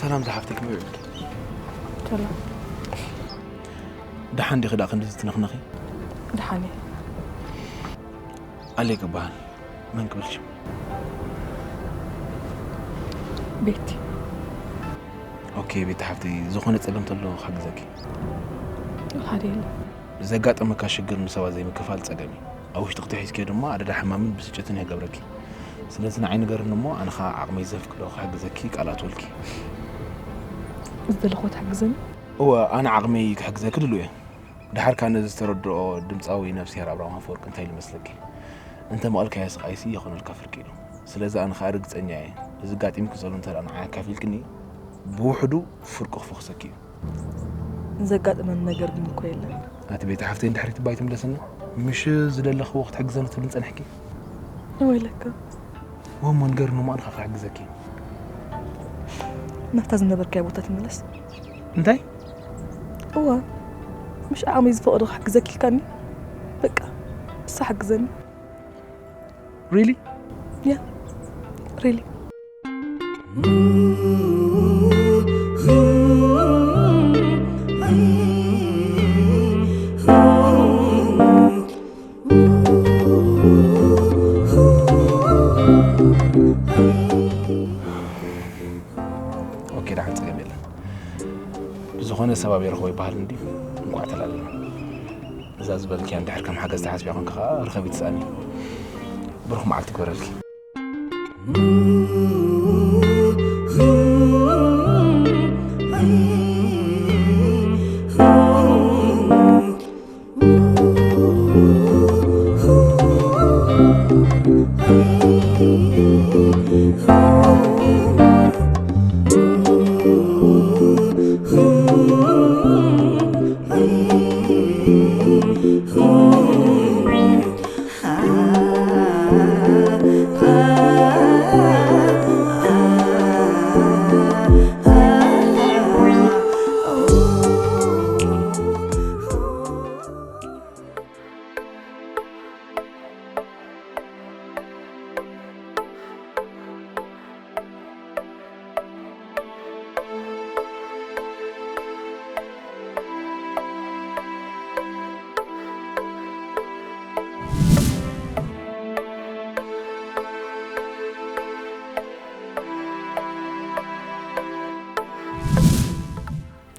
ሰላም ዝሓፍተይ፣ ከመይ ውዒልኪ? ሰላም። ደሓን ዲኺ ደኣ ክንድዚ ትነኽነኺ? ደሓን እየ። ኣሌክ እበሃል። መን ክብል ሽም? ቤቲ። ኦኬ ቤቲ ሓፍተይ፣ ዝኾነ ጸገም ተሎ ክሕግዘኪ። ሓደ የለን። ዘጋጠመካ ሽግር ንሰባት ዘይምክፋል ጸገም እዩ። ኣብ ውሽጥኺ ተሒዝክዮ ድማ ኣደዳ ሕማምን ብስጭትን የገብረኪ። ስለዚ ንዓይ ንገርኒ እሞ ኣነ ኸኣ ዓቕመይ ዘፍቅዶ ክሕግዘኪ ቃል ኣትወልኪ። ዝደለኹዎ ትሕግዘኒ? እወ ኣነ ዓቕመይ ክሕግዘኪ ድሉው እየ። ደሓር ከኣ ነዚ ዝተረድኦ ድምጻዊ ነፍስሄር ኣብርሃም ኣፈወርቂ እንታይ ኢሉ መስለኪ? እንተ መቐልካዮ ስቓይሲ የኾነልካ ፍርቂ ኢሉ። ስለዚ ኣነ ኸኣ ርግጸኛ እየ እዚ ኣጋጢሙኪ ዘሎ እንተ ደኣ ንዓይ ኣካፊልክኒ ብውሕዱ ፍርቁ ክፈኹሰኪ እዩ። ዘጋጥመኒ ነገር ግን እኮ የለን። ኣቲ ቤቲ ሓፍተይ እንድሕር ትባይ ትምለሰና ምሽ ዝደለኽዎ ክትሕግዘኒ ትብልን ጸኒሕኪ? ወይለካ። ወሞ ንገርኒ እሞ ኣነ ኸኣ ክሕግዘኪ። ናብታ ዝነበርካዮ ቦታ ትምለስ። እንታይ? እዋ ምሽ ዓቕመይ ዝፈቕዶ ክሕግዘኪ ኢልካኒ። በቃ እሳ ሓግዘኒ። Really? Yeah. Really. ኦኬ፣ ደሓን፣ ጸገም የለን። ብዝኾነ ሰብ ኣብ የረኽቦ ይበሃል እንድዩ። እንቋዕ ተላለና። እዛ ዝበልክያ እንድሕር ከም ሓገዝ ተሓስብያ ኮንኪ ኸኣ ርኸቢ ትስኣኒ። ብሩኽ መዓልቲ ይግበረልኪ።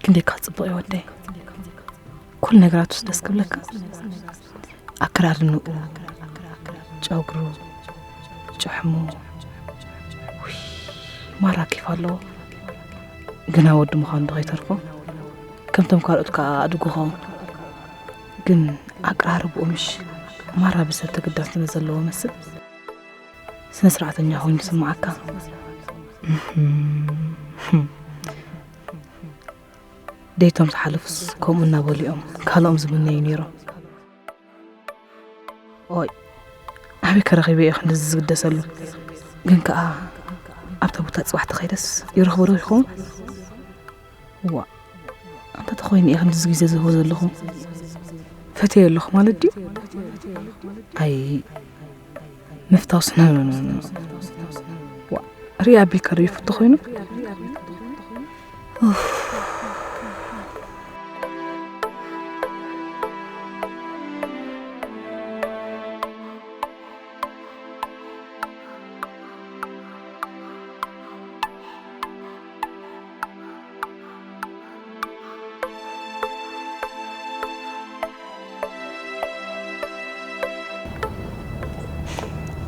ክንደይ ካብ ጽቡቕ እዩ ወደይ። ኩሉ ነገራቱስ ደስ ክብለካ። ኣከዳድንኡ፣ ጨጉሩ፣ ጭሕሙ፣ ውይ፣ ማራ ኬፍ ኣለዎ። ግና ወዲ ምዃኑ ዶ ከይተርፎ፣ ከምቶም ካልኦት ከኣ ኣድጉ ኸውን። ግን ኣቀራርብኡ ምሽ ማራ ብሰብ ተገዳስነት ዘለዎ መስል። ስነ ስርዓተኛ ኮይኑ ይስምዓካ። እህም። ደይቶም ዝሓለፉስ ከምኡ እናበሉ እዮም ካልኦም ዝምነዩ ነይሮም። ኦይ፣ ኣበይ ከረኺበ እየ ክንድዚ ዝግደሰሉ? ግን ከኣ ኣብታ ቦታ ጽባሕ ተኸይደስ ይረኽቦ ዶ ይኸውን? ዋ፣ ኣንታ ተኾይኑ እየ ክንድዚ ግዜ ዝህቦ ዘለኹ። ፈትየ ኣለኹ ማለት ድዩ? ኣይ፣ ምፍታውስ፣ ኖ፣ ኖ፣ ኖ፣ ኖ። ዋ፣ ሪኣ ኣቢልካ ዶ ይፍቶ ኮይኑ? ኡፍ።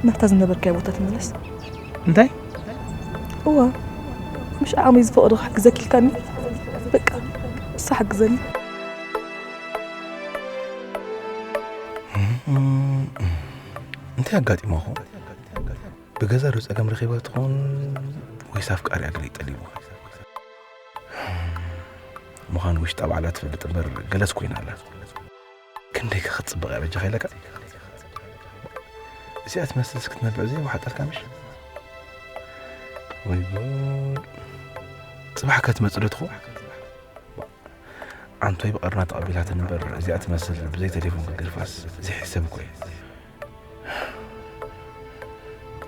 ናብታ ዝነበርካዮ ቦታ ትመለስ። እንታይ? እዋ፣ ምሽ ዓቕመይ ዝፈቕዶ ክሕግዘኪ ኢልካኒ? በቃ፣ እሳ ሓግዘኒ። እም፣ እንታይ ኣጋጢሞኹ? ብገዛ ዶ ጸገም ረኺባ ትኾን ወይስ ኣፍቃሪኣ ገለ ይጠሊቡ? ምዃኑ ውሽጣ ባዕላ ትፈልጥ እምበር ገለስ ኮይና ኣላ። ክንደይ ከ ክትጽብቕ እያ በጃኻ ኢለካ? እዚኣ ትመስልስ ክትነብዕ ዘይወሓጠልካ ምሽ? ወይ ጉድ! ጽባሕ ከ ትመጽእ ዶ ትኸውን? ዓንቶይ ብቐርና ተቐቢላተን እምበር እዚኣ ትመስል ብዘይ ቴሌፎን ክገድፋስ ዘይሕሰብ እኮ እዩ።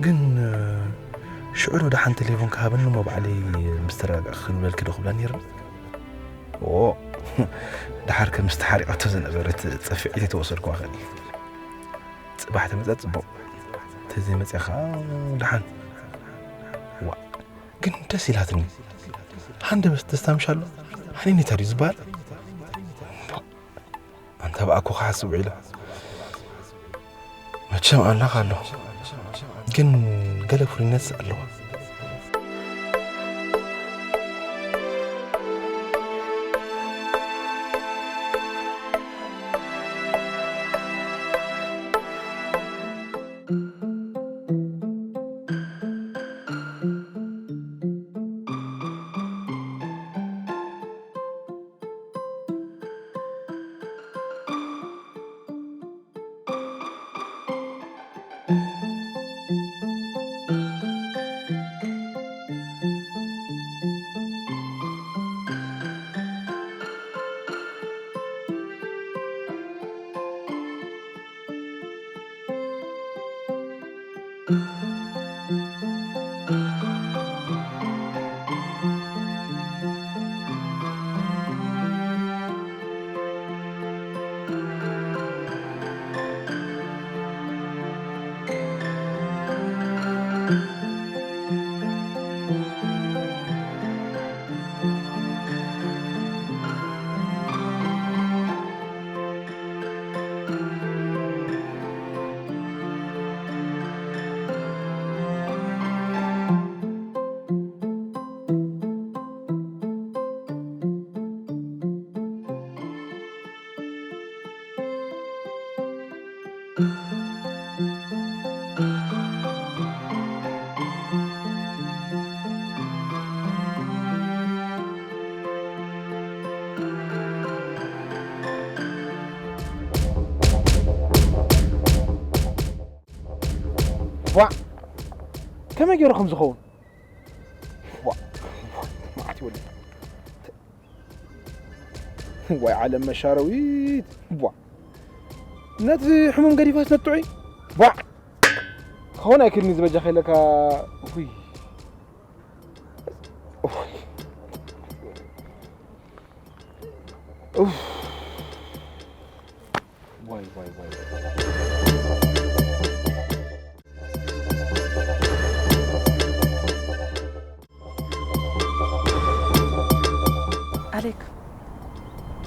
ግን ሽዑ ዶ ደሓን ቴሌፎን ክሃበኒ እሞ ባዕለይ ምስ ተረጋጋእ ክብለልኪ ዶ ክብላ ነይርኒ? ኦ፣ ደሓር ከም ዝተሓሪቐቶ ዝነበረት ጸፊዒት የተወሰድኩዋ ኸኒ። ጽባሕ ተመጸ ጽቡቕ፣ ተዘይመጸ ኸዓ ደሓን። ዋ፣ ግን ደስ ኢላትኒ። ሃንደበት ደስታ ምሽ ኣሎ። ሃኒኒ ታዲዩ ዝበሃል? ኣንታ ብኣኮ ክሓስብ ውዒለ። መቸም ኣምላኽ ኣሎ፣ ግን ገለ ፍሉይነት ኣለዋ። ቧዕ! ከመይ ገይሩ ከም ዝኸውን? ቧዕ! መዓት ይወልድ። ዋይ ዓለም መሻረዊት! ቧዕ! ነቲ ሕሙም ገዲፋስ ነጥዑይ? ቧዕ! ክኸውን ኣይክእልን እዩ ዝበጃ ከይለካ። ውይ! ውይ! ኡፍ! ዋይ፣ ዋይ፣ ዋይ። ኣሌክ፣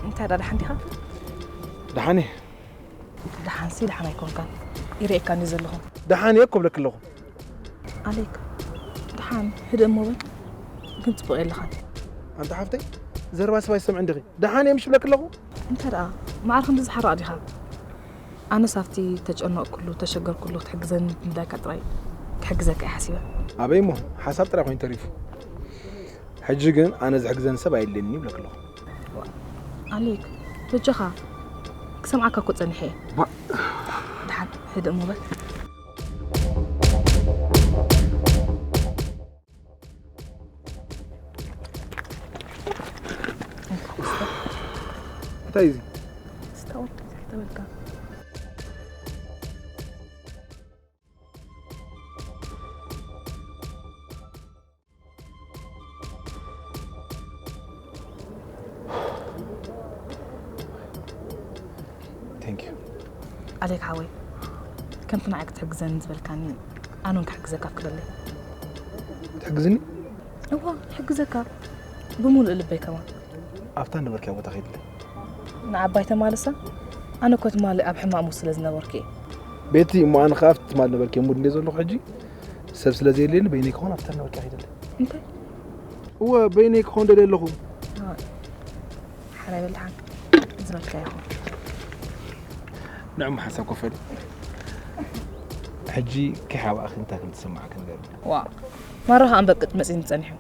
እንታይ ደኣ ደሓን ዲኻ? ደሓን እየ። ደሓንሲ ደሓን ኣይኮንካን። ይርእየካ እንድየ ዘለኹ። ደሓን እየ እኮ እብለኪ ኣለኹ። ኣሌክ፣ ደሓን ህድእ እሞ በል። ግን ጽቡቕ የለኻን። ኣንታ ሓፍተይ፣ ዘረባ ሰብ ኣይሰምዕን ዲኺ? ደሓን እየ ምሽ እብለኪ ኣለኹ? እንታይ ደኣ፣ ማዕረ ክንድዚ ሓራቕ ዲኻ? ኣነስ ኣብቲ ተጨነቕኩሉ፣ ተሸገርኩሉ ክትሕግዘኒ ምፍላይካ ጥራይ ክሕግዘካ እየ ሓሲበ። ኣበይ እሞ፣ ሓሳብ ጥራይ ኮይኑ ተሪፉ። ሕጂ ግን ኣነ ዝሕግዘኒ ሰብ ኣየድልየንን እዩ እብለኪ ኣለኹ። ኣሌክ፣ በጃኻ፣ ክሰምዓካ እኮ ጸኒሐ እየ። ባ- ደሓን፣ ህድእ እሞ በል። እንታይ እዩ እዚ? ስታወት ተበልካ። Thank you። ኣሌክ ሓወይ፣ ከምቲ ንዓይ ክትሕግዘኒ ዝበልካኒ፣ ኣነ እውን ክሕግዘካ ኣፍቅደለይ። ትሕግዝኒ? እወ፣ ክሕግዘካ። ብምሉእ ልበይ ከማን። ኣብታ ነበርካያ ቦታ ከይድለ። ንዓባይ ተማልሳ? ኣነ እኮ ትማሊ ኣብ ሕማሙ ስለ ዝነበርኩ እየ። ቤቲ፣ እሞ ኣነ ከኣ ኣብቲ ትማሊ ነበርኪ ሙድ እንደ ዘለኹ ሕጂ ሰብ ስለ ዘየለየኒ በይነይ ክኾን ኣብታ ነበርካያ ከይድለ። እንታይ? እወ፣ በይነይ ክኾን ደልየ ኣለኹ። ኣይ፣ ሓራይ በል ደሓን። ዝበልካ ይኹን። ንዕማ ሓሳብ ኮፈል። ሕጂ ከይሓባእኺ እንታይ ከም ትስምዓኪ ንገርኒ። ዋ ማራ ከኣ ኣንበቅጭ መጺኒ ጸኒሑ።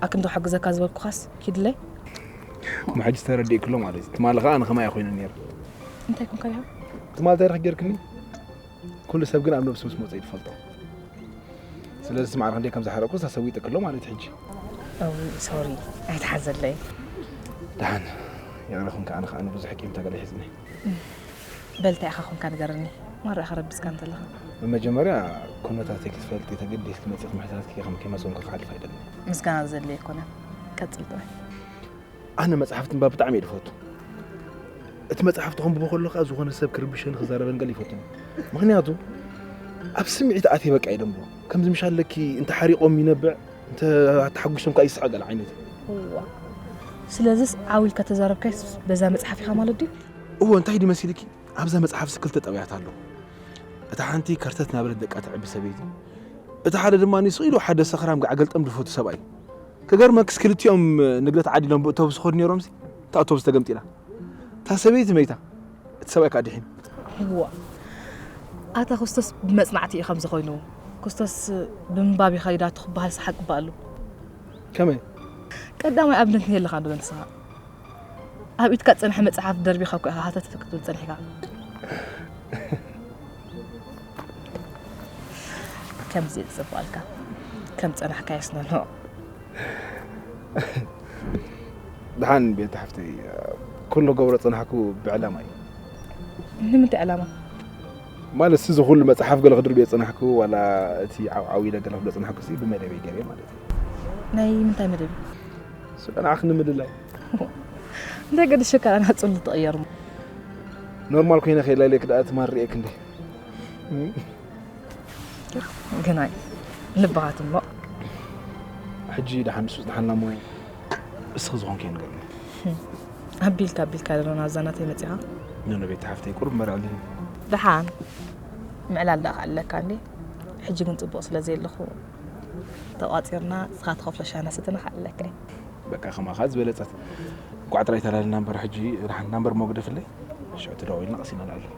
ኣክንዶ ሓግዘካ ዝበልኩኻስ ኪድለይ። እሞ ሕጂ ተረዲእክሎ ማለት እዩ። ትማሊ ከኣ ኣነ ከማይ ኮይነ ነይረ። እንታይ ኮንካ ኢኻ? ትማሊ እንታይ ረኺ ጌርክኒ? ኩሉ ሰብ ግን ኣብ ነብሱ ምስ መጸ ይፈልጦ። ስለዚ ስማዕ ክንደይ ከም ዝሓረቁ ተሰዊጥክሎ ማለት ሕጂ። ኦ ሶሪ ኣይትሓዘለይ። ደሓን ይቕረ ኩን ከኣ ኣነ ከኣ ብዙሕ ቂም ተገለ ሒዝኒ። በል እንታይ ኢኻ ኮንካ ንገረኒ። ማራ ኢኻ ረቢስካ እንተለኻ። ብመጀመርያ ኩነታተይ ክትፈልጢ ተገዲስኪ መጺኺ ምሕታትኪ ከም ከይመሰንኩ ክሓልፍ ኣይደልን። ምስጋና ዘድልዮ ኣይኮነን። ቀጽል ጥራይ። ኣነ መጽሓፍቲ ምንባብ ብጣዕሚ እየ ዝፈቱ። እቲ መጽሓፍቲ ከንብቦ ከሎ ከኣ ዝኾነ ሰብ ክርብሸኒ ክዛረበን ገለ ይፈቱን። ምኽንያቱ ኣብ ስምዒት ኣትየ በቃ እየ ደንብቦ። ከምዚ ምሽ ኣለኪ እንተ ሓሪቖም ይነብዕ እንተ ተሓጒሶም ከኣ ይስሐ ገለ ዓይነት። እዋ ስለዚስ ዓው ኢልካ ተዛረብካይስ በዛ መጽሓፍ ኢኻ ማለት ድዩ? እዎ እንታይ ድዩ መሲልኪ ኣብዛ መጽሓፍሲ ክልተ ጠባያት ኣለዉ። እታ ሓንቲ ከርተት እናበለት ደቃ ተዕቢ ሰበይቲ፣ እቲ ሓደ ድማ ስቕ ኢሉ ሓደ ሰኽራም ጋዕ ገልጠም ዝፈቱ ሰብኣይ። ክገርመክስ ክልቲኦም ንግደት ዓዲ ኢሎም ብእቶብስ ዝኸዱ ነይሮምሲ እታ ኣቶብስ ተገምጢላ። እታ ሰበይቲ መይታ፣ እቲ ሰብኣይ ከዓ ድሒኑ። እዋ ኣታ ክስቶስ ብመጽናዕቲ እዩ ከምዚ ኮይኑ። ክስቶስ ብምንባብ ይኸይድ ኣቱ ክበሃልሲ ሓቂ እባ ኣሉ። ከመይ? ቀዳማይ ኣብነት ንየለኻ ዶ ንስኻ? ኣብ ኢድካ ዝጸንሐ መጽሓፍ ደርቢኻ እኮ ኢኻ ሃተት ክትብል ጸኒሕካ። ከምዚ እየ ዝጽበኣልካ ከም ጸናሕካ የስነኖ። ደሓን ቤት ሓፍተይ ኩሉ ገብሮ ጸናሕኩ ብዕላማ እዩ። ንምንታይ ዕላማ? ማለት እዚ ኩሉ መጽሓፍ ገለ ክድርብዮ ጸናሕኩ ዋላ እቲ ዓውዓው ኢለ ገለ ክብሎ ጸናሕኩ ሲ ብመደበይ ገይረ ማለት እዩ። ናይ ምንታይ መደብ? ስቀናዕክ ንምልላይ እንታይ ገድሸካ ኣናጽሉ ትቕየር ኖርማል ኮይነ ከይላይለክ ደኣ ትማር ርኤክ እንዴ ግናይ ልብኻ ትሞቕ ሕጂ ደሓን ንሱ ዝደሓንና እሞ እስኺ ዝኾንከ ንገርኒ ኣቢልካ ኣቢልካ ደሎ ናብዛ ናተይ መጺኻ ኖ ንቤት ሓፍተይ ቁሩብ መርዕልኒ ደሓን ምዕላል ደኣ ኣለካ እንዴ ሕጂ ግን ጽቡቕ ስለ ዘየለኹ ተቋጺርና ንስኻ ትኸፍሎ ሻና ስተ ንኽኣለካ እዩ። በቃ ከማኻ ዝበለጸት። እንቋዕ ጥራይ ተላልና እምበር ሕጂ ደሓን ናምበር ሞ ግደፍለይ። ሽዑ ተደዋዊልና ቀሲና ንዕልል።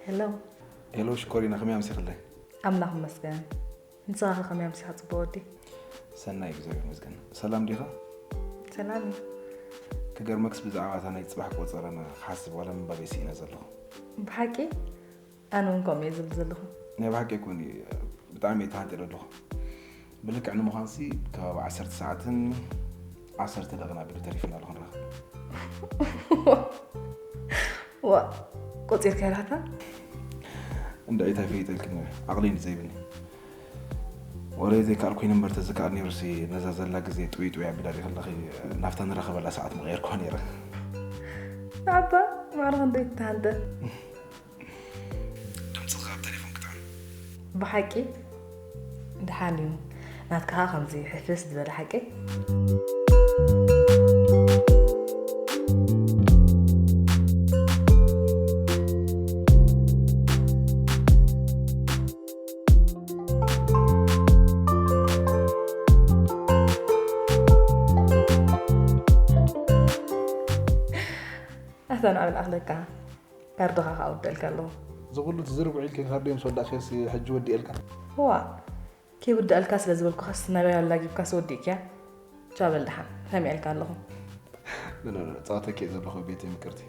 ሄሎ ሄሎ ሽኮሪና ከመይ ኣምሲኽለይ? ኣምላኽ ይመስገን። ንስኻ ከ ከመይ ኣምሲኻ ጽቡቕ ወዲ? ሰናይ እግዚኣብሔር ይመስገን። ሰላም ዲኻ? ሰላም እዩ። ክገርመክስ ብዛዕባ እታ ናይ ጽባሕ ቆጸራና ክሓስብ ዋላ ምንባበይ ስኢነ ዘለኹ። ብሓቂ? ኣነ እውን ከምኡ እየ ዝብል ዘለኹ። ናይ ብሓቂ ኣይኮን ብጣዕሚ እየ ተሃንጢረ ኣለኹ። ብልክዕ ንምዃንሲ ከባቢ ዓሰርተ ሰዓትን ዓሰርተ ደቂቕን ኣቢሉ ተሪፍና ኣሎ ክንራኸብ። ዋእ ቆጺርካያ ዳሕታ? እንድዒ እንታይ ፈይጠልኪ እኒአ ዓቕሊ እዩ ዘይብኒ። ወረ ዘይከኣል ኮይኑ እምበር ተዝከኣል ነይሩሲ ነዛ ዘላ ግዜ ጥውይ ጥውይ ኣቢላ ሪኢ ከለኺ ናብታ ንራኸበላ ሰዓት ምቐየርክዋ ነይረ። ኣባ ማዕረ ክንደይ ትተሃንጠ። ድምፅኻ ኣብ ተሌፎን ክጥዕም። ብሓቂ ደሓን እዩ ናትካ ከምዚ ሕፍስ ዝበለ ሓቂ። ኣታ ንዓብል ኣኽለካ ካርድኻ ከዓ ወደልካ ኣለኹ። እዚ ኩሉ ትዝርብ ውዒልኪ ካርደይ ምስ ወዳእክዮስ ሕጂ ወዲኤልካ? ዋ፣ ከይውዳእልካ ስለ ዝበልኩኻስ ናበይ ኣላጊብካስ ወዲእክያ? ቻው በል ደሓን፣ ሰሚዐልካ ኣለኹ። ጸወተኪ እየ ዘለኹ ቤተይ ምቅርቲ።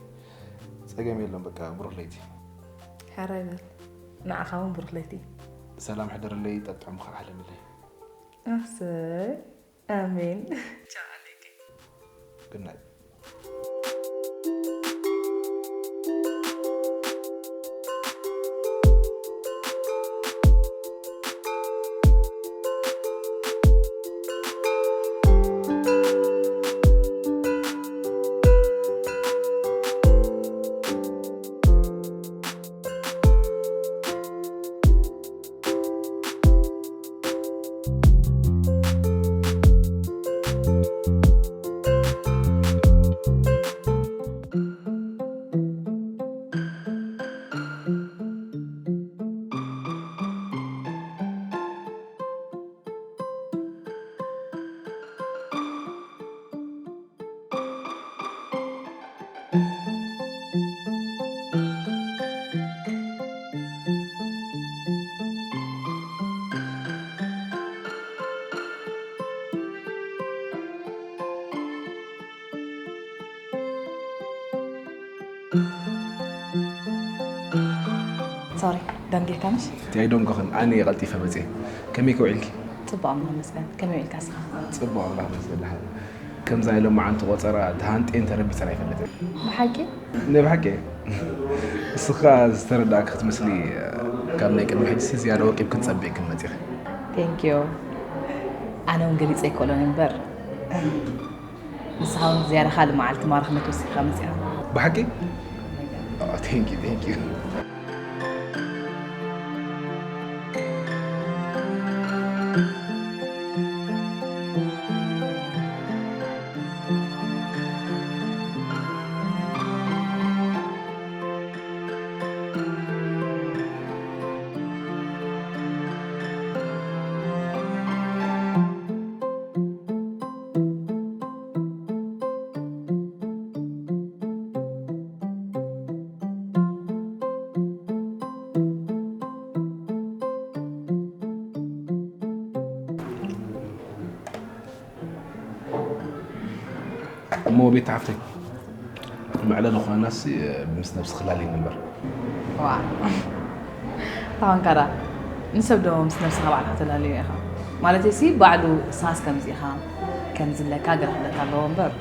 ጸገም የለን በቃ ብሩኽ ለይቲ። ሕራይ በል፣ ንዓኻ እውን ብሩኽ ለይቲ። ሰላም ሕደርለይ ጠጥዑምኻ ዓለምለይ። ኣሰይ ኣሜን። ቻው ኣለኪ። Good night. ሶሪ፣ ደንጊርካንሽ? እንታይ ደንጎኽን? ኣነ እየ ቀልጢፈ መፅየ። ከመይ ከውዒልኪ? ፅቡቅ ኣምላኽ ይመስገን። ከመይ ውዒልካ እስኻ? ፅቡቅ ኣምላኽ ይመስገን። ከምዛ ኢሎም መዓልቲ ቆፀራ ተሃንጤን ተረቢፀን ኣይፈልጥን። ብሓቂ? ናይ ብሓቂ። እስኻ ዝተረዳእካ ክትመስሊ ካብ ናይ ቅድሚ ሕጂ ዝያዳ ወቂብ ክንፀብቅ ክንመፅእ። Thank you። ኣነ እውን ገሊፀ ኣይክእሎን እምበር ንስኻ እውን ዝያዳ ካልእ መዓልቲ ማራኽነት ወሲኽካ መፂኻ። ብሓቂ? Oh, thank you, thank you. እሞ ቤት ሓፍተይ መዕለሊ ኾናሲ ምስ ነብስኺ ላሊ ንበር። ዋ ታንካራ ንሰብ ዶ ምስ ነብስኻ ባዕልኻ ተላለዮ ኢኻ ማለት ሲ ባዕሉ ሳስ ከምዚ ኢኻ ከምዚ ለካ ገለ ክብለካ ኣለዎ እምበር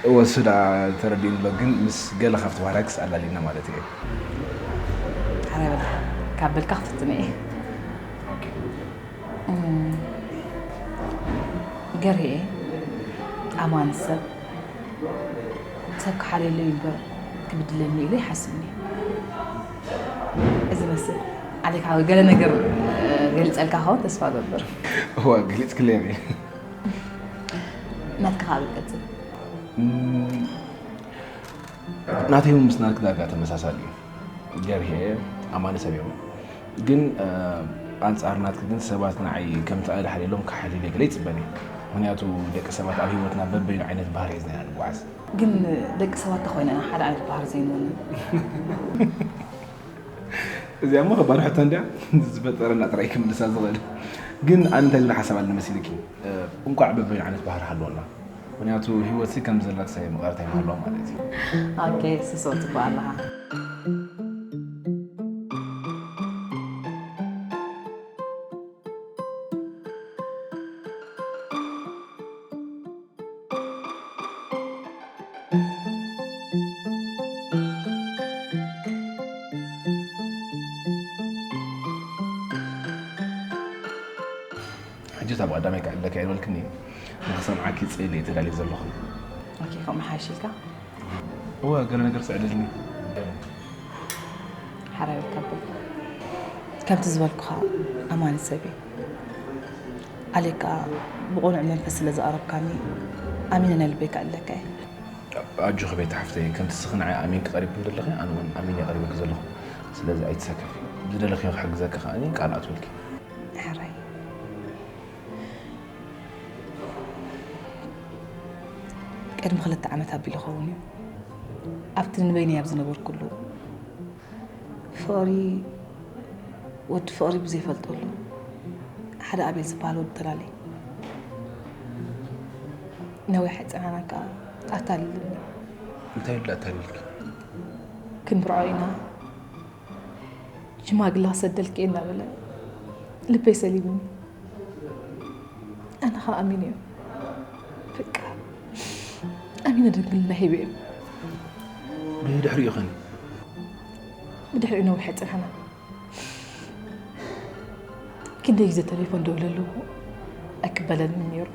እወ እሱ ዳ ተረዲኡኒ ኣሎ ግን ምስ ገለ ካብቲ ባህራይ ክስ ኣላሊና ማለት እየ። ሓራይ በልካ ካብ በልካ ክፍትን እየ ገርኤ ኣማን ሰብ ሰብ ክሓልየለይ እምበር ክብድለኒ ኢሉ ይሓስብኒ እዚ መስል ኣሌካ ገለ ነገር ገሊፀልካ ኸውን ተስፋ ገብር እዋ ገሊፅክለይ እየ ናትካ ካብ ቀፅል ናተይ እውን ምስ ናትክ ዳርጋ ተመሳሳሊ እዩ ገርሄ ኣማኒ ሰብ እዮም ግን ኣንጻር ናትክ ግን ሰባት ንዓይ ከምቲ ኣድሓልየሎም ክሓልዩለይ ገለ ይጽበኒ ምክንያቱ ደቂ ሰባት ኣብ ህይወትና በበይኑ ዓይነት ባህሪ ሒዝና ኢና ንጓዓዝ ግን ደቂ ሰባት ተኾይነ ሓደ ዓይነት ባህሪ ዘይንወንን እዚኣ እሞ ከባድ ሕቶ እንድያ ዝፈጠረና ጥራይ ክምልሳ ዝኽእል ግን ኣነ እንታይ ዝብል ሓሳብ ኣለ መሲልኪ እንቋዕ በበይኑ ዓይነት ባህሪ ሃለወና ምክንያቱ ህይወት ሲ ከም ዘላትሰ መቐረት ኣይምሃለዋ ማለት እዩ ኦኬ ስሶ ትበሃል ኣለኻ ሕጂ እታ ብቐዳማይ ክዕለካ ይበልክኒ ንክሰምዓኪ ፅእል እየ ተዳልየ ዘለኹ ኦኬ ከምኡ ሓይሽ ኢልካ እወ ገለ ነገር ስዕልልኒ ሓራይ ወካብል ከምቲ ዝበልኩኻ ኣማኒ ሰብ እዩ ኣሌካ ብቑኑዕ መንፈስ ስለ ዝቐረብካኒ ኣሚነ ናይ ልበይ ክዕለካ እየ ኣጆኺ ቤት ሓፍተይ ከምቲ ስኺ ንዓይ ኣሚንኪ ቀሪብክኒ ዘለኺ ኣነ እውን ኣሚነ እየ ቀሪበኪ ዘለኹ ስለዚ ኣይትሰከፊ ዝደለኽዮ ክሕግዘኪ ከኣ ቃል ኣትወልኪ ሕራይ ቅድሚ ክልተ ዓመት ኣቢሉ ኸውን እዩ ኣብቲ ንበይነይ ኣብ ዝነበርኩሉ፣ ፍቕሪ፣ ወዲ ፍቕሪ ብዘይፈልጠሉ ሓደ ኣቤል ዝበሃል ወዲ ተላለየ። ነዊሕ ኣይጸናሕናን ከኣ ኣታሊሉኒ። እንታይ ኢሉ ኣታሊልኪ? ክንምርዖ ኢና፣ ሽማግለ ክሰደልኪ እየ እናበለ ልበይ ሰሊቡኒ። ኣነ ኸኣ ኣሚነዮ። በቃ ኣሚነ ድንግልና ሂበዮ። ብድሕሪኡ ኸኒ? ብድሕሪኡ ነዊሕ ኣይጸናሕናን። ክንደይ ግዜ ተሌፎን ደውለሉ ኣይቅበለንን ነይሩ።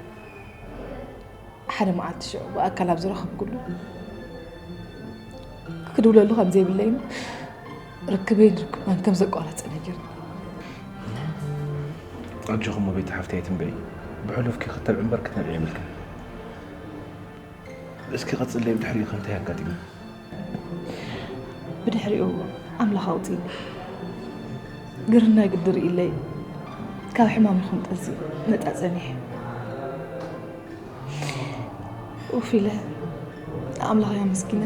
ሓደ መዓልቲ ሽዑ ብኣካል ኣብ ዝረኸብኩሉ ክድውለሉ ከም ዘይብለይን ርክበይን ርክባን ከም ዘቋረጸ ነጊሩኒ። ኣጆኺ እሞ ቤቲ ሓፍተይ ኣይትንብዒ። ብሕሉፍኪ ክተብዒ እምበር ክትነብዒ የብልክን። እስኪ ቀጽለይ፣ ብድሕሪኡ ከ እንታይ ኣጋጢሙ? ብድሕሪኡ ኣምላኽ ኣውጺኒ። ግርናይ ግዲ ርኢለይ ካብ ሕማም ይኹን ጠዚ ነጻ ጸኒሐ። ኡፍ ኢለ ኣምላኸይ ኣመስጊነ።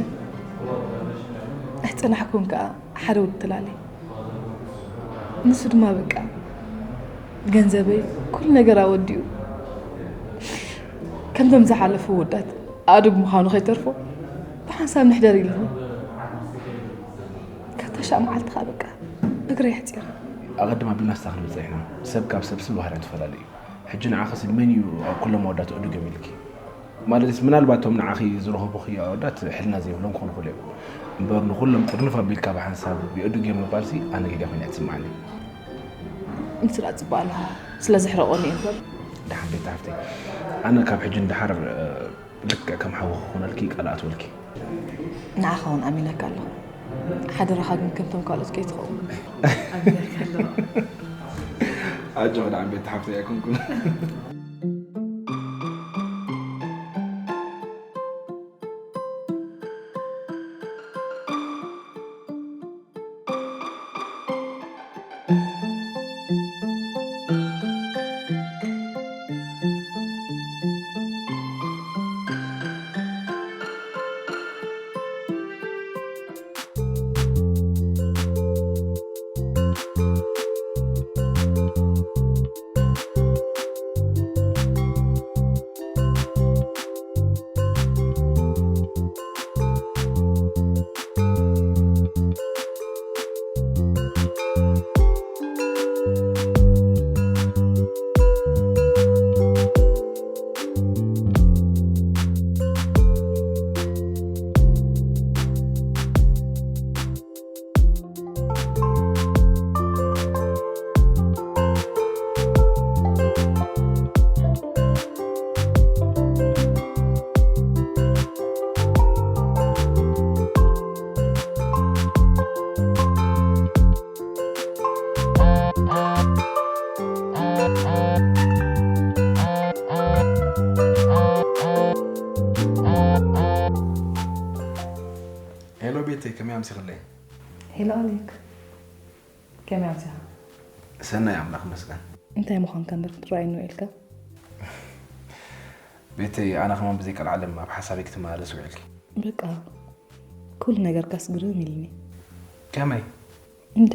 ኣይጸናሕኩን ከኣ ሓደ ወዲ ተላለየ። ንሱ ድማ በቃ ገንዘበይ ኩሉ ነገር ኣወዲኡ ከምቶም ዝሓለፉ ወዳት ኣእዱግ ምዃኑ ከይተርፎ ብሓንሳብ ንሕደር ኢሉኒ። ካብታ ሻዕ መዓልቲ ከኣ በቃ እግረይ ኣሕጺረ። ኣቐድም ኣቢልና ስታ ክንብል ጸኒሕና። ሰብ ካብ ሰብ ስም ባህርያቱ ይፈላለ እዩ። ሕጂ ንዓኺሲ መን እዩ ኣብ ኩሎም ኣወዳት ኣእዱግ እዮም ኢልኪ? ማለትስ ምናልባት እቶም ንዓኺ ዝረኸቡኺ ኣወዳት ሕልና ዘይብሎም ክኾኑ ይኽእሉ እዮም። እምበር ንኹሎም ጥርንፍ ኣቢልካ ብሓንሳብ የእዱግ እዮም ምባልሲ ኣነ ጌጋ ኮይኑ እያ ትስምዓኒ። ንሱ ደኣ ጽቡቕ ኣለኻ ስለ ዘሕረቖኒ እዩ እምበር። ደሓን ቤት ሃፍተይ፣ ኣነ ካብ ሕጂ ንደሓር ልክዕ ከም ሓዊ ክኾነልኪ ቃል እኣትወልኪ። ንዓኻ እውን ኣሚነካ ኣለኹ። ሓደራኻ ግን ከምቶም ካልኦት ከይትኸውን። ኣጆኺ ደሓን ቤት ሓፍተይ ኣይኮንኩን። ሄሎ ቤተይ፣ ከመይ ኣምሲኽለይ? ሄሎ ኣሌክ፣ ከመይ ኣምሲኻ? ሰናይ፣ ኣምላኽ ይመስገን። እንታይ ምዃንካ እምበር ክትረኣየኒ ውዒልካ? ቤተይ፣ ኣነ ከማን ብዘይ ቀልዓለም ኣብ ሓሳበይ ክትመላለስ ውዒልኪ። በቃ ኩሉ ነገርካስ ግርም ኢሉኒ። ከመይ? እንዴ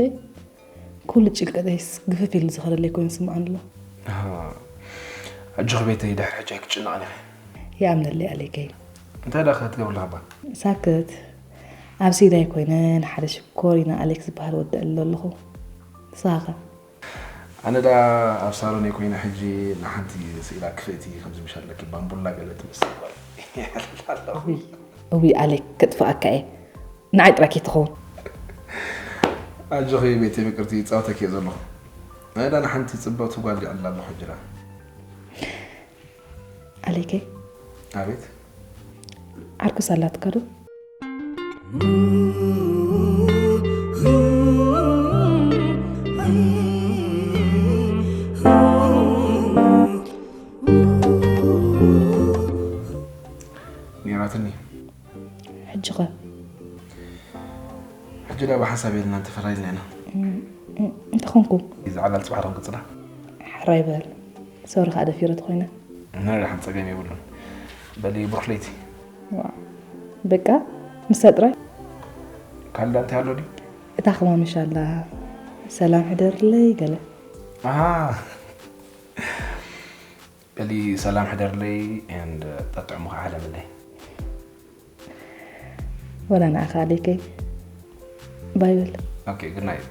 ኩሉ ጭንቀተይስ ግፍፍ ኢሉ ዝኸደለይ ኮይኑ ይስምዓኒ ኣሎ። ኣጆኺ ቤተይ፣ ድሕሪ ሕጂ ኣይክትጭነቕን ኢኺ። ይኣምነለይ ኣሌከይ። እንታይ ደኣ ክትገብሪ ኣለኺ እባ? ሳክት። ኣብ ስኢዳይ ኮይነ ንሓደ ሽኮሪና ኣሌክ ዝበሃል ወዲ እዕልሎ ኣለኹ። ንስኻ ኸ? ኣነ ደኣ ኣብ ሳሎነይ ኮይነ ሕጂ ንሓንቲ ስኢላ ክፍእቲ ከምዚ ምሽ ኣለኪ ባምቡላ ገለ ትመስል ጓል እዕልላ ኣለኹ። እውይ ኣሌክ ከጥፍኣካ እየ። ንዓይ ጥራይ ከይትኸውን። ኣጆኺ ቤተይ ምቅርቲ፣ ይጻወተኪ እየ ዘለኹ። ኣነ ደኣ ንሓንቲ ጽብቕቲ ጓል ይዕልላ ኣለኹ ሕጂ ደኣ። ኣሌከይ። ኣቤት። ዓርኩስ ኣላትካ ዶ? ነይራትኒ። ሕጂ ኸ? ሕጂ ደኣ ብሓንሳብ የልና እንተፈላሊና ኢና። እንተኾንኩም? እዚ ዓላል ጽባሕ ዶ ክንቅጽላ? ሕራይ በል። ሶሪ ከኣ ደፊረ ተኾይነ። ናይ ደሓን ጸገም የብሉን። በሊ ብሩኽ ለይቲ። ዋእ። በቃ ንሳ ጥራይ? ኣላ እንታይ ኣሎ ድዩ? እታ ክማምሽ ኣላ ሰላም ሕደርለይ ገለ ኣሃ በሊ ሰላም ሕደርለይ and ጠጥዕሙ ከዓ ሕለምለይ። ወላ ንዓኻ ኣሌከይ ባይ በል። Okay, good night.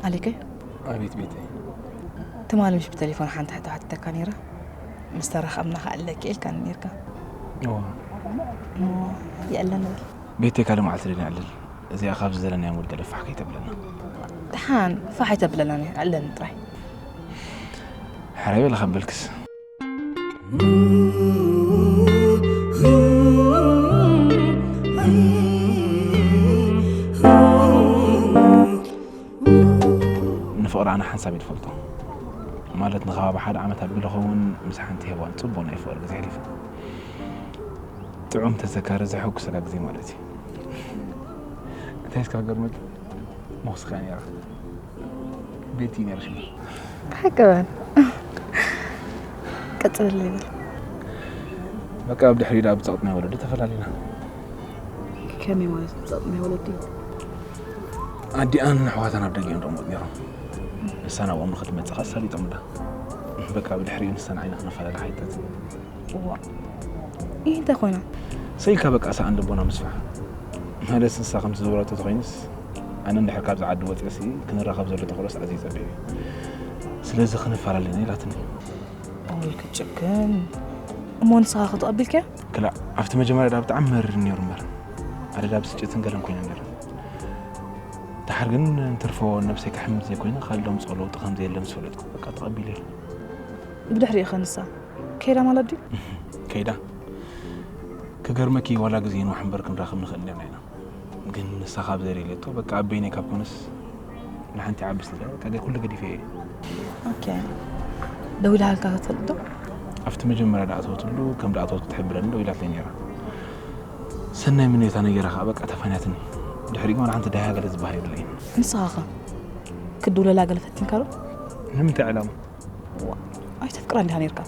ኣሌከይ ኣቤት ቤተይ። ትማሊ ምሽ ብቴሌፎን ሓንቲ ሕቶ ሓቲተካ ነይረ። ምስ ተራኸብና ከኣ ኣለኪ ኢልካኒ ነይርካ። እዋ እሞ የለን በል። ቤተይ ካልእ መዓልቲ ደን ይዕልል። እዚኣ ካብ ዝዘለናዮ ሙድ ገለ ፋሕ ከይተብለና። ደሓን ፋሕ ኣይተብለናን እያ፣ ዕለኒ ጥራይ። ሕራይ በለ ከበልክስ። ንፍቕሪ ኣነ ሓንሳብ እየ ዝፈልጦ። ማለት ንኸባቢ ሓደ ዓመት ኣቢሉ ኸውን ምስ ሓንቲ ሄዋን ጽቡቕ ናይ ፍቕሪ ግዜ ኣሕሊፈ። ጥዑም ተዘካሪ ዘሐጉሰካ ግዜ ማለት እዩ። እንታይ እስካ ገርመት መኽስካ ነይራ ቤቲ ነይራ ሽማ። ብሓቂ በል ቀጽለለይ በል። በቃ ኣብ ድሕሪ ዳ ብጸቕጥ ናይ ወለዱ ተፈላሊና። ከመይ ማለት ብጸቕጥ ናይ ወለዱ? ኣዲኣን ኣሕዋታን ኣብ ደገ እዮም ደሞት ነይሮም። ንሳ ናብኦም ንክትመጽእ ከኣ ኣሳሊጦምላ። በቃ ብድሕሪኡ ንሳን ዓይና ክነፈላለ ሓይጠት። እዋ ይህ እንታይ ኮይና? ሰይልካ በቃ ሰኣን ልቦና ምስፋሕ። ማለት ንሳ ከም ዝዝውረቶ ተኮይንስ ኣነ እንድሕር ካብዚ ዓዲ ወፅእሲ ክንራኸብ ዘሎ ተኽእሎስ ኣዝዩ ጸቢብ እዩ። ስለዚ ክንፈላለ ኢና ኢላትኒ። ኦይ ክትጭክን። እሞ ንስኻ ክትቐቢልከ? ክላእ ኣብቲ መጀመርያ ዳ ብጣዕሚ መሪር ነይሩ እምበር ኣደ ዳ ብስጭትን ገለን ኮይነ ነረ። ድሓር ግን እንትርፎ ነብሰይ ክሕምም ዘይኮይነ ካልእ ዶ ምፅኦ ለውጢ ከም ዘየለ ምስ ፈለጥኩ በቃ ተቐቢለ። ብድሕሪኡ ኸ ንሳ ከይዳ ማለት ድዩ? ከይዳ። ክገርመኪ ዋላ ግዜ ንዋሕ እምበር ክንራኸብ ንኽእል ነርና ኢና። ግን ንሳ ካብ ዘደልየቶ በቃ ኣብ በይነይ ካብ ኮነስ ንሓንቲ ዓቢ ስለ በቃ ገ- ኩሉ ገዲፈ እየ። ኦኬ። ደዊላሃልካ ክትፈልጥ ዶ? ኣብቲ መጀመርያ ዳኣተወትሉ ከም ዳኣተወት ክትሕብረኒ ደዊላትለይ ነይራ። ሰናይ ምንዮታ ነገራ ከዓ በቃ ተፋንያትኒ። ድሕሪኡ ዋላ ሓንቲ ዳሃ ገለ ዝበሃል የብለይን። ንስኻ ኸ ክድውለላ ገለ ፈቲንካ ዶ? ንምንታይ ዕላማ? ዋ፣ ኣይተፍቅራ እንዲኻ ነይርካ?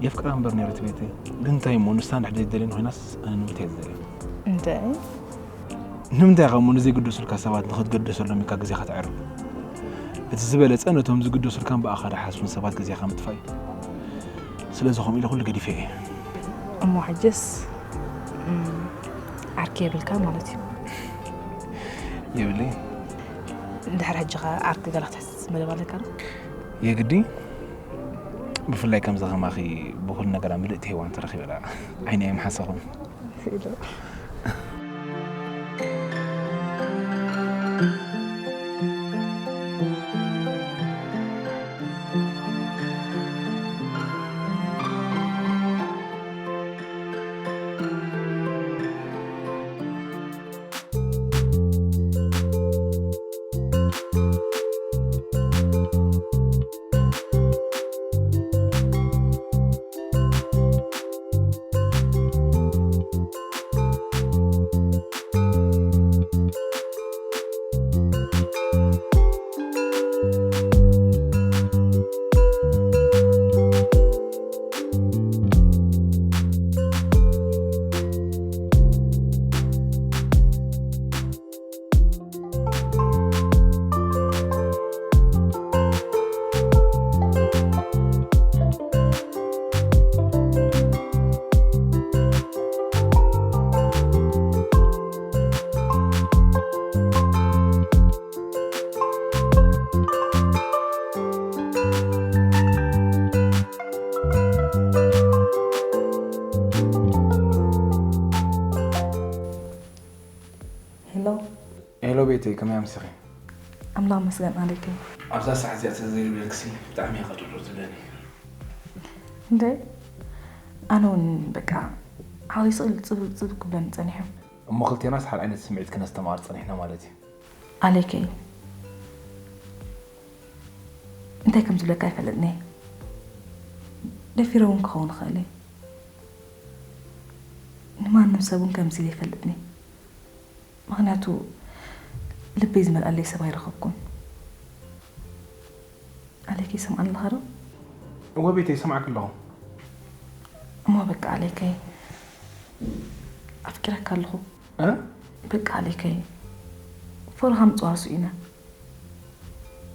የፍቅራ እምበር ነይረ ትቤተይ። ግን እንታይ እሞ ንሳ እንድሕር ዘይትደልየኒ ኮይናስ ኣነ ንምንታይ እየ ዝደልያ? እንታይ? ንምንታይ ኢኻ እሞ ንዘይግደሱልካ ሰባት ንኽትገደሰሎም ኢልካ ግዜኻ ተዕርብ? እቲ ዝበለጸ ነቶም ዝግደሱልካን ብኣኻ ድሓስቡን ሰባት ግዜኻ ምጥፋእ እዩ። ስለዚ ከምኡ ኢለ ኩሉ ገዲፈ እየ። እሞ ሕጅስ እም፣ ዓርኪ የብልካ ማለት እዩ። የብለይ። እንድሕር ሕጂ ኸ ዓርኪ ገለ ክትሕዝ መደብ ኣለካ ዶ? የግዲ ብፍላይ ከምዚ ከማኺ ብኹሉ ነገራ ምልእቲ ሄዋን ተረኺበ ደኣ ዓይኒ ኣይምሓሰኹን። ቤተይ ከመይ ኣምሲኺ? ኣምላኽ መስገን ኣለኪ። ኣብዛ ሰዓት እዚኣ ተዘይብለክሲ ብጣዕሚ እየ ቀጥሎ ዝብለኒ። እንደ ኣነ እውን በቃ ዓቕሊ ስቕ ኢሉ ጽብብ ጽብብ ክብለኒ ጸኒሑ። እሞ ክልቴናስ ሓደ ዓይነት ስምዒት ክነስተማቕር ጸኒሕና ማለት እዩ። ኣለኪ እንታይ ከም ዝብለካ ኣይፈልጥኒ። ደፊረ እውን ክኸውን ይኽእል እዩ። ንማንም ሰብ እውን ከምዚ ኢለ ይፈልጥኒ። ምኽንያቱ ልበይ ዝመልኣለይ ሰብ ኣይረኸብኩን። ኣለኪ ይሰምዓኒ ኣለኻ ዶ? እወ ቤተይ ይሰምዓኪ ኣለኹ። እሞ በቃ ኣለከይ ኣፍቂረካ ኣለኹ። እ? በቃ ኣለከይ ፈረኻ ምፅዋር ስኢነ።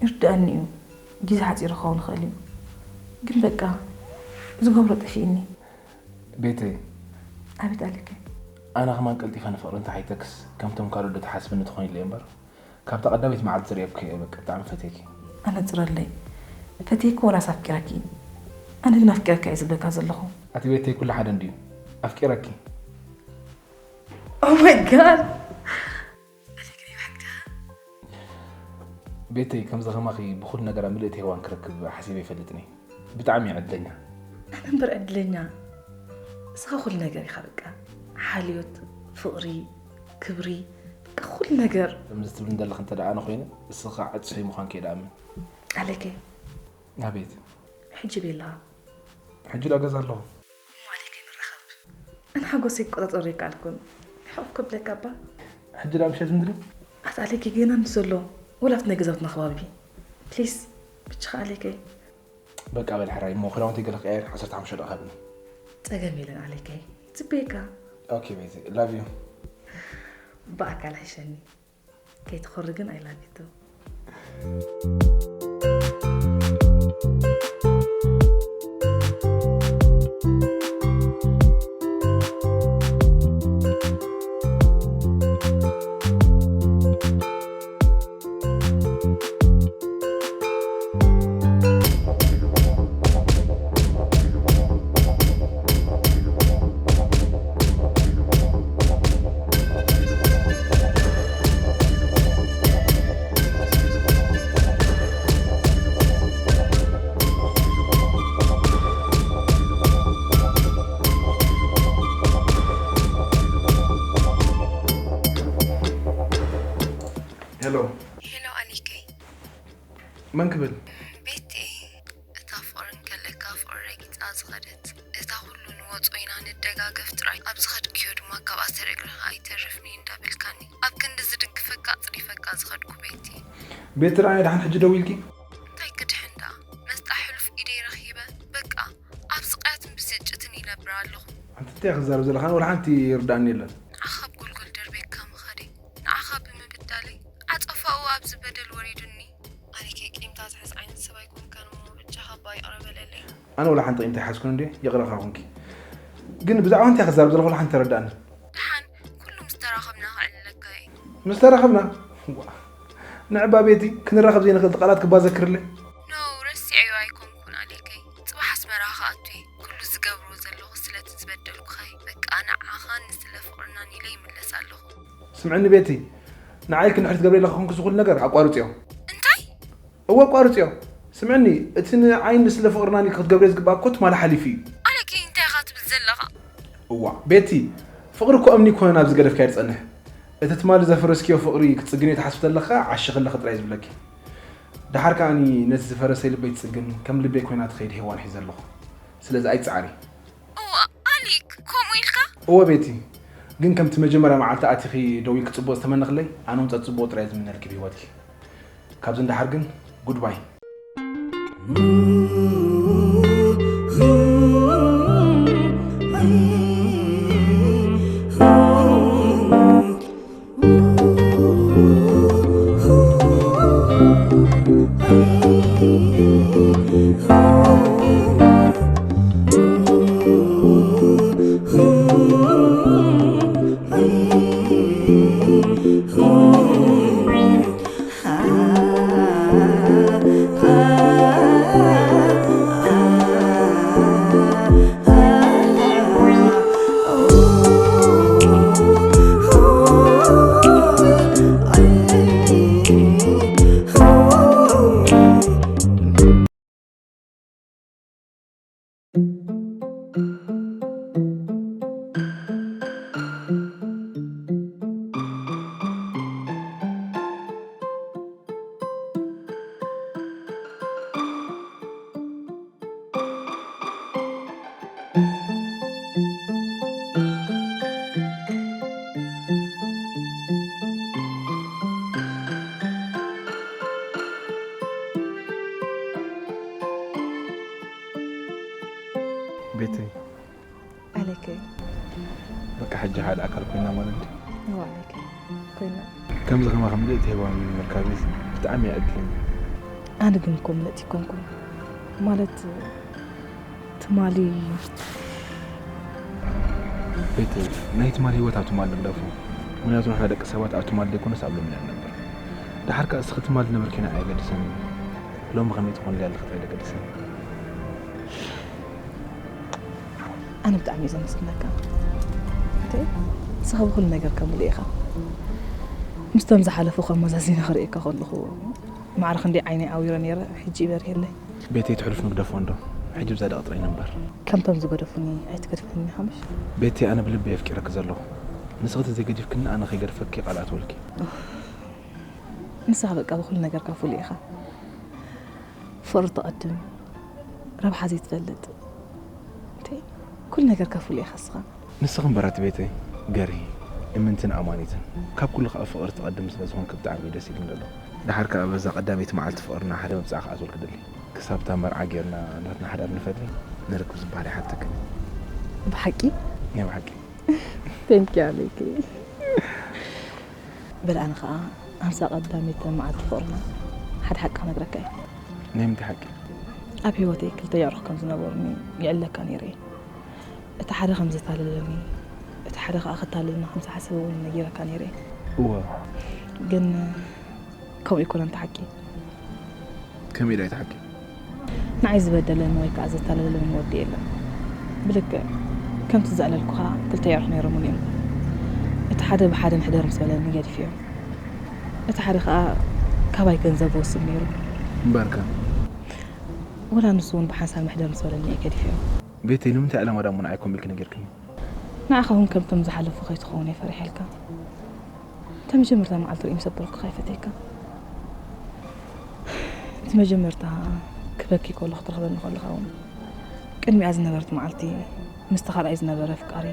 ይርድኣኒ እዩ። ግዜ ሓፂሩ ክኸውን ይኽእል እዩ። ግን በቃ ዝገብሮ ጠፊእኒ። ቤተይ ኣቤት ኣለከይ። ኣነ ከማን ቀልጢፈ ንፍቕሪ እንተሓይተክስ ከምቶም ካልኦት ዶ ትሓስብኒ ትኾን ኢለ እምበር ካብታ ቀዳመይቲ መዓልቲ ዝርእየኪ እየ በቃ ብጣዕሚ ፈትየኪ። ኣነፅረለይ። ፈትየኪ ወላስ ኣፍቂረኪ? ኣነ ግን ኣፍቂረካ እየ ዝብለካ ዘለኹ። ኣቲ ቤተይ ኩሉ ሓደ እንድዩ። ኣፍቂረኪ። Oh my god። ቤተይ ከምዚ ከማኺ ብኹሉ ነገራ ምልእቲ ሄዋን ክረክብ ሓሲበ ይፈልጥኒ። ብጣዕሚ እየ ዕድለኛ። ኣነ እምበር ዕድለኛ። እስኻ ኩሉ ነገር ኢኻ በቃ። ሓልዮት፣ ፍቕሪ፣ ክብሪ፣ በቃ ኩሉ ነገር። ከምዚ ትብሊ እንደለኽ እንተ ደኣ ኣነ ኮይነ እስኻ ዕጽፈይ ምዃንኪ እየ ደኣምን። ኣለከ። ኣቤት። ሕጂ ቤላ። ሕጂ ዳ ገዛ ኣለኹ። እሞ ኣለከ ንራኸብ። ኣነ ሓጎሰይ ክቆጻጸሮ ኣይከኣልኩን። ሕቕ ክብለካ እባ። ሕጂ ዳ ምሸት ምድሪ። ኣታ ኣለከ ገና ንዘሎ ወላ ኣብቲ ናይ ገዛውትና ከባቢ። ፕሊስ ብቻኻ ኣለከ። በቃ በል ሕራይ እሞ ክዳውንቲ ገለ ክቀያየር ዓሰርተ ሓሙሽተ ደቂቃ ሃብኒ። ጸገም የለን ኣለከ። ይጽበየካ። ኦኬ ቤቲ ላቭ ዩ። ብኣካል ሕሸኒ። ከይትኾሪ ግን ኣይላቪቱ። ሄሎ ሄሎ ኣሊከይ መን ክብል? ቤቲ እታ ፍቕሪ እንከለካ ፍቕሪ ረጊጻ ዝኸደት እታ ኩሉ ንወጾ ኢና ንደጋገፍ ጥራይ ኣብ ዝኸድክዮ ድማ ካብኣ ሰሪቕካ ኣይተርፍን እዩ እንዳበልካኒ ኣብ ክንዲ ዝድግፈካ ኣጽሪፈካ ዝኸድኩ ቤቲ። ቤቲ ረኣየ ደሓን ሕጂ ደዊልኪ? እንታይ ክድሕን ደኣ መስጣ ሕሉፍ ኢደይ ረኺበ በቃ ኣብ ስቓያትን ብስጭትን ይነብር ኣለኹ። ኣንቲ እንታይ ኢኺ ክዛረብ ዘለኻ? ኣነ ወላ ሓንቲ ይርድኣኒ የለን። ንዓኻ ኣብ ጎልጎል ደርብየካ ምኻደይ፣ ንዓኻ ብምብዳለይ ዓጸፋኡ ኣብዚ በደል ወሪዱኒ። ኣነ ከ ቂም ታትሕዝ ዓይነት ሰብ ኣይኮንካን እሞ በጃኻ እባ ይቕረ በለለይ። ኣነ ወላ ሓንቲ ቂም ኣይሓዝኩን እንድየ፣ ይቕረ ኢኻ ኮንኪ። ግን ብዛዕባ እንታይ ኢኺ ክዛረብ ዘለኻ ወላ ሓንቲ ኣይተረድኣንን። ደሓን ኩሉ ምስ ተራኸብና ከዕልለካ እየ። ምስ ተራኸብና? ዋእ፣ ንዕባ ቤቲ ክንራኸብ ዘይንኽእል ቃላት ክባ ዘክርለይ። No ረሲዐዮ ኣይኮንኩን ኣሌከይ። ጽባሕ ኣስመራ ክኣቱ እየ። ኩሉ ዝገብሮ ዘለኹ ስለቲ ዝበደልኩኻ እዩ። በቃ ንዓኻን ንስለ ፍቕርናን ኢለ ይምለስ ኣለኹ። ስምዕኒ ቤቲ፣ ንዓይ ክንድሕሪ ትገብሪ ዘለኺ ኮንኪ እዚ ኩሉ ነገር ኣቋርጽዮ። እንታይ? እወ ኣቋርጽዮ። ስምዕኒ፣ እቲ ንዓይ ንስለ ፍቕርናን ኢልኪ ክትገብርዮ ዝግብኣኪ እኮ ትማሊ ሓሊፉ እዩ። ኣሌከይ እንታይ ኢኻ ትብል ዘለኻ? እዋእ ቤቲ፣ ፍቕሪ እኮ እምኒ ኣይኮነን ኣብዚ ገደፍካዮ ዝጸንሕ። እቲ ትማሊ ዘፍረስክዮ ፍቕሪ ክትጽግንዮ ትሓስቢ ተለኺ ከኣ ዓሽ ከለኺ ጥራይ እዩ ዝብለኪ። ደሓር ከኣ ነቲ ዝፈረሰ ልበይ ትጽግን፣ ከም ልበይ ኮይና ትኸይድ ሄዋን ሒዘ ኣለኹ። ስለዚ ኣይትጽዓሪ። እዋእ ኣሊክ፣ ከምኡ ኢልካ? እወ ቤቲ፣ ግን ከምቲ መጀመርያ መዓልቲ ኣቲኺ ደው ኢልኪ ጽቡቕ ዝተመነኽለይ፣ ኣነ እውን ጸጽቡቑ ጥራይ እየ ዝምነልኪ ብህይወትኪ። ካብዚ ንደሓር ግን ጉድባይ። ቤተይ፣ ኣለከ በቃ ሕጂ ሓደ ኣካል ኮይና ማለት ድዩ? ኣለከ ኮይና ከምዚ ከማኺ ምልእቲ ሄዋን ምርካበይስ ብጣዕሚ እየ ዕድለኛ። ኣነ ግን እኮ ምልእቲ ኣይኮንኩን ማለት ትማሊ ቤተይ፣ ናይ ትማሊ ህይወት ኣብ ትማሊ ንግደፎ። ምክንያቱ ንሕና ደቂ ሰባት ኣብ ትማሊ ዘይኮነስ ኣብ ሎሚ ኢና ንነብር። ደሓር ከኣ እስኺ ትማሊ ዝነበርክዮ ንዓይ ኣየገድሰንን እዩ። ሎሚ ከመይ ትኾኒ ኢለ ክጥዕል የገድሰኒ። ኣነ ብጣዕሚ እየ ዘመስግነካ እንተ ንስኻ ብኩሉ ነገር ከምልእ ኢኻ ምስቶም ዝሓለፉ ከመዛዚነ ክርእየካ ከለኹ ማዕረ ክንደይ ዓይነይ ዓዊረ ነይረ ሕጂ ይበርየለይ ቤተይ ትሕልፍ ንግደፎ እንዶ ሕጂ ብዛ ደቂ ጥራይ ንንበር ከምቶም ዝገደፉኒ ኣይትገድፈኒ ኢኻ ምሽ ቤተይ ኣነ ብልቢ የፍቂረኪ ዘለኹ ንስኽቲ ዘይገዲፍክኒ ኣነ ከይገድፈኪ ቃል ኣትወልኪ ንስኻ በቃ ብኩሉ ነገርካ ፍሉይ ኢኻ ፍቕሪ ትቐድም ረብሓ ዘይትፈልጥ እንተ ኩሉ ነገርካ ፍሉይ ኢኻ እስኻ ንስኺ እምበራት ቤተይ ገርሂ እምንትን ኣማኒትን ካብ ኩሉ ከዓ ፍቕሪ ትቐድም ስለ ዝኾንኪ ብጣዕሚ እዩ ደስ ኢሉኒ ዘሎ ደሓር ከዓ በዛ ቀዳመይቲ መዓልቲ ፍቕርና ሓደ መብፅዓ ክኣትወልኪ ደሊ ክሳብ እታ መርዓ ጌርና ናትና ሓዳር ንፈጥሪ ንርክብ ዝበሃል ይሓተክን ብሓቂ ናይ ብሓቂ Thank you ኣለኪ በል ኣነ ከዓ ኣብዛ ቀዳመይቲ መዓልቲ ፍቕርና ሓደ ሓቂ ክነግረካ እየ ናይ ምንታይ ሓቂ ኣብ ህይወተይ ክልተ የዕሩኽ ከም ዝነበሩኒ ይዕለካ ነይረ እየ እቲ ሓደ ከም ዘታለለኒ እቲ ሓደ ከዓ ከታልልና ከም ዝሓሰበ እውን ነጊረካ ነይረ እየ እወ ግን ከምኡ ይኮነን ተሓቂ ከመይ ኢላ ይትሓቂ ንዓይ ዝበደለኒ ወይ ከዓ ዘታለለኒ ወዲ የለን ብልክዕ ከምቲ ዘዕለልኩኻ ክልተ የዕሩኽ ነይሮምኒ እዮም እቲ ሓደ ብሓደ ንሕደር ምስ በለኒ ገዲፍዮ እቲ ሓደ ከዓ ካባይ ገንዘብ ወስድ ነይሩ እምበርከ ወላ ንሱ እውን ብሓንሳብ ንሕደር ምስ በለኒ እየ ገዲፍዮ ቤተይ ንምንታይ ዕላማ ዳሞ ንዓይ ኮሚልኪ ነጊርክኒ ንዓኻ እውን ከምቶም ዝሓለፉ ከይትኸውን እየ ፈሪሐልካ እታ መጀመርታ መዓልቲ ርእዮም ዘበልኩኻ ይፈትየካ እቲ መጀመርታ ክበኪ ከሎ ክትረኽበኒ ከለኻ እውን ቅድሚኣ ዝነበረት መዓልቲ ምስቲ ካልኣይ ዝነበረ ኣፍቃሪ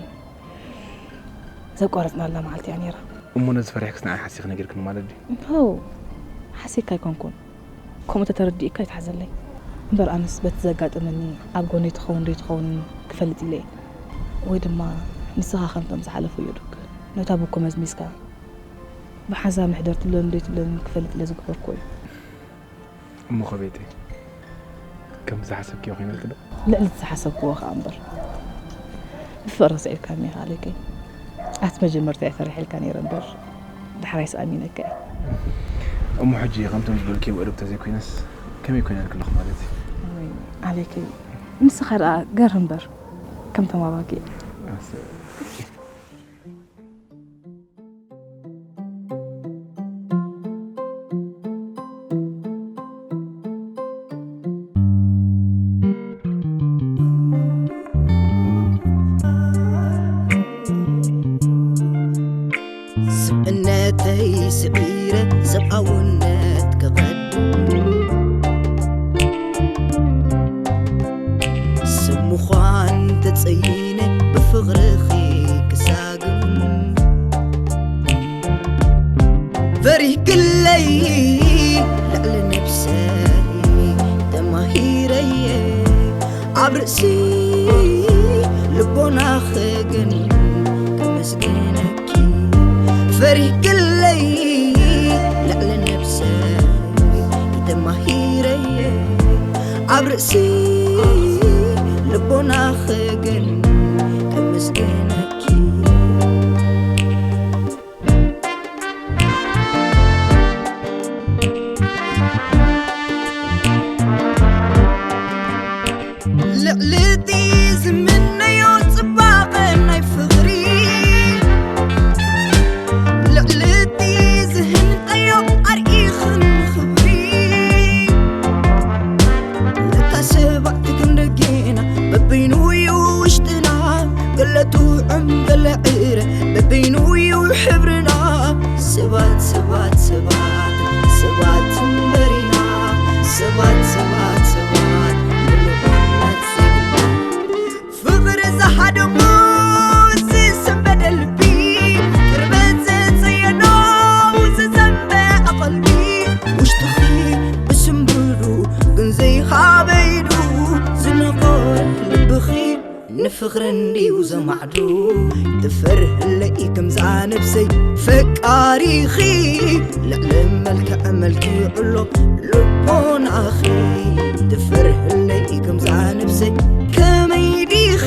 ዘቋረፅናላ መዓልቲ እያ ነይራ እሞ ነዚ ፈሪሕክስ ንዓይ ሓሲኺ ነጊርክኒ ማለት ድዩ ሆው ሓሲካ ኣይኮንኩን ከምኡ ተተረዲእካ ይትሓዘለይ እምበር ኣነስ በቲ ዘጋጠመኒ ኣብ ጎነይ ትኸውን ዘይትኸውን ክፈልጥ ኢለ እየ ወይ ድማ ንስኻ ከምቶም ዝሓለፉ እዮ ዱክ ነታ ቡኮ መዝሚዝካ ብሓንሳብ ንሕደር ትብለኒ ዶ ይትብለኒ ክፈልጥ ኢለ ዝገበርኩዎ እዩ እሞ ከቤተይ ከም ዝሓሰብክዮ ኮይነልኪ ዶ ልዕሊ እቲ ዝሓሰብክዎ ከዓ እምበር ብፍቕሪ ስዒርካኒ ኢኻ ኣለከይ ኣቲ መጀመርታ እየ ፈሪሐልካ ነይረ እምበር ዳሕራይ ስኣሚነካ እየ እሞ ሕጂ ከምቶም ዝበልክዮም ዕሩብ ተዘይኮይነስ ከመይ ኮይነልኪ ኣለኹ ማለት እዩ ወይ ኣለከይ ንስኻ ደኣ ገር እምበር ከምቶም ኣባጊዕ ኣሰ- ስብእነተይ ስዒረ ሰብኣውነት ክቐድም ሰብ ምዃን ተጸይነ ብፍቕርኺ ክሳግም ፈሪህክለይ ልዕሊ ነብሰይ ተማሂረየ ኣብ ርእሲ ልቦናኺ ግን ከመስግነኪ ፈሪህክለይ ልዕሊ ነብሰይ ተማሂረየ ኣብ ርእሲ ልቦናኺ ግን ከመስግነኪ ልዕሊ እቲ ዝምነዮ ጽባቐ ናይ ፍቕሪ ልዕሊ እቲ ዝህንጠዮ ኣርኢኽን ክብሪ ለካ ሰባት ክንደጌና በበይኑ እዩ ውሽጥና ገለ ጥዑም ገለ ዕረ በበይኑ እዩ ሕብርና ሰባት ሰባት ሰባት ሰባት እምበሪና ሰባት ሰባት ሰባት ምሉእነት ዜግና ፍቕሪ ዝሃደሞ ዝሰንበደ ልቢ ቅርበት ዝጸየኖ ዝዘንበ ኣቐልቢ ውሽጥኺ ብስምብሩ ግን ዘይኻበይዱ ዝነቐ ልብኺ ንፍቕሪ እንድዩ ዘማዕዱ። ትፈርህለይ ከምዛ ነብሰይ ፈቃሪኺ፣ ልዕሊ መልክዕ መልኪዑ ኣሎ ልቦናኺ። ትፈርህለይ ከምዛ ነብሰይ ከመይ ዲኺ፣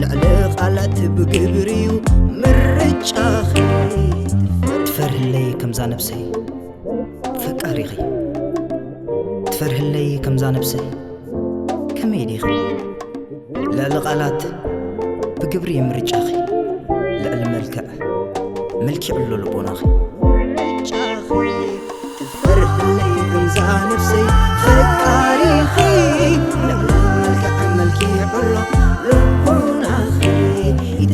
ልዕሊ ቃላት ብግብሪዩ ምርጫኺ። ትፈርህለይ ከምዛ ነብሰይ ፈቃሪኺ፣ ትፈርህለይ ከምዛ ነብሰይ ከመይ ዲኺ፣ ልዕሊ ቃላት ብግብሪ ምርጫኺ። ልዕሊ መልክዕ መልኪዑ ኣሎ ልቦናኺ። ምርጫኺ። ትፈርህለይ ከምዛ ነብሰይ ፈቃሪኺ፣ ልዕሊ መልክዕ መልኪዑ ኣሎ ልቦናኺ።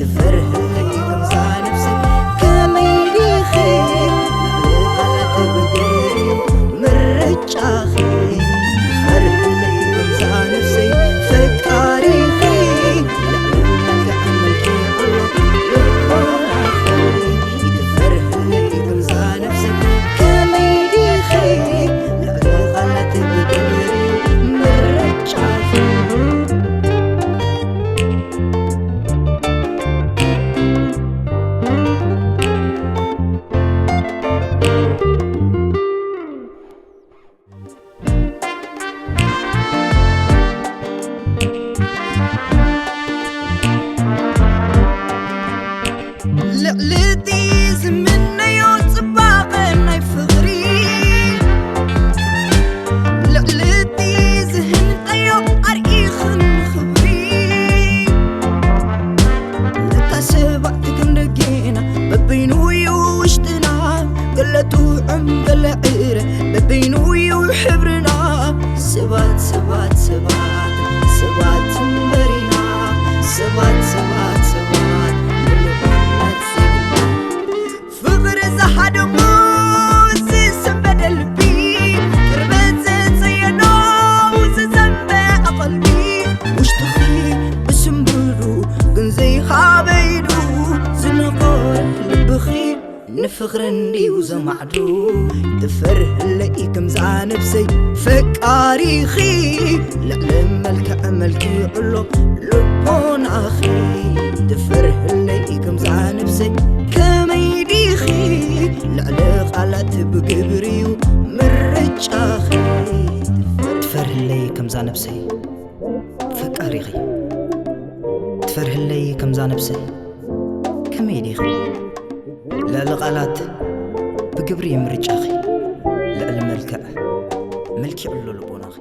ትፈርህለይ ከምዛ ነብሰይ ከመይ ዲኺ፣ ልዕሊ ቃላት ብግብሪ ምርጫኺ። ትፈርህለይ ከምዛ ነብሰይ ፈቃሪኺ፣ ልዕሊ መልክዕ መልኪዑ ኣሎ ልቦናኺ። ትፈርህለይ ከምዛ ነብሰይ ከመይ ዲኺ፣ ልዕሊ ቃላት ብግብሪ ምርጫኺ። ልዕሊ እቲ ዝምነዮ ጽባቐ ናይ ፍቕሪ፣ ልዕሊ እቲ ዝህንጠዮ ኣርኢኽን ክብሪ። ለካ ሰባት ክንደጌና በበይኑ እዩ ውሽጥና፣ ገለ ጥዑም ገለ ዕረ በበይኑ እዩ ሕብርና። ሰባት ሰባት ሰባት ሰባት እምበሪና፣ ሰባት ሰባት ሰባት ምሉእነት ዘይብልና። ፍቕሪ ዝሃደሞ ዝሰንበደ ልቢ፣ ቅርበት ዝጸየኖ ዝዘንበ ቀልቢ፣ ውሽጥኺ ብስንብሩ ግን ዘይኻበይዱ ዝነቐ ልብኺ። ንፍቕሪ እንድዩ ዘማዕዱ። ትፈርህለይ ከምዛ ነብሰይ ፈቃሪኺ፣ ልዕሊ መልክዕ መልኪዑ ኣሎ ልቦናኺ። ትፈርህለይ ከምዛ ነብሰይ ከመይ ዲኺ፣ ልዕሊ ቃላት ብግብሪዩ ምርጫኺ። ትፈርህለይ ከምዛ ነብሰይ ፈቃሪኺ፣ ትፈርህለይ ከምዛ ነብሰይ ከመይ ዲኺ፣ ልዕሊ ቃላት ብግብሪ ምርጫኺ። ልዕሊ መልክዕ መልኪዑ ኣሎ ልቦናኺ።